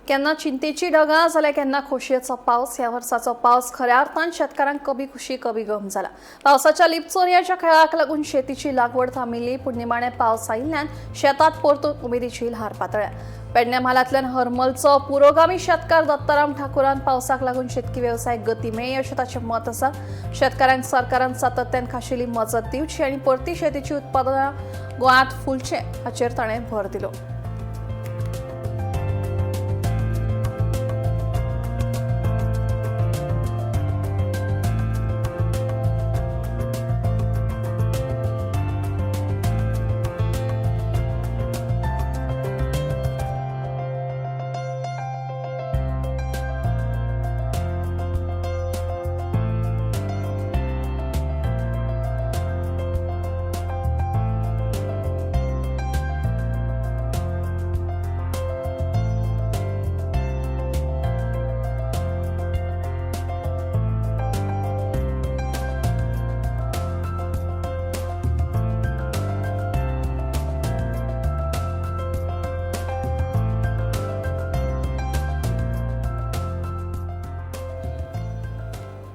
केन्ना चिंतेची ढगां जाल्यार केन्ना खोशयेचो पावस. ह्या वर्साचो पावस खऱ्या अर्थान शेतकारांक कभी खुशी कभी गम जाला. पावसाच्या लिपचोरयाच्या खेळाक लागून शेतीची लागवड थांबिल्ली, पूण निमाणे पावस आयिल्ल्यान शेतात परतून उमेदीची ल्हार पातळ्या. पेडणे म्हालांतल्यान हरमलचो पुरोगामी शेतकार दत्ताराम ठाकूरान पावसाक लागून शेतकी वेवसाय गती मेळ्ळी अशें ताचें मत आसा. शेतकारांक सरकारान सातत्यान खाशेली मजत दिवची आनी परती शेतीची उत्पादनां गोंयांत फुलचें हाचेर ताणें भर दिलो.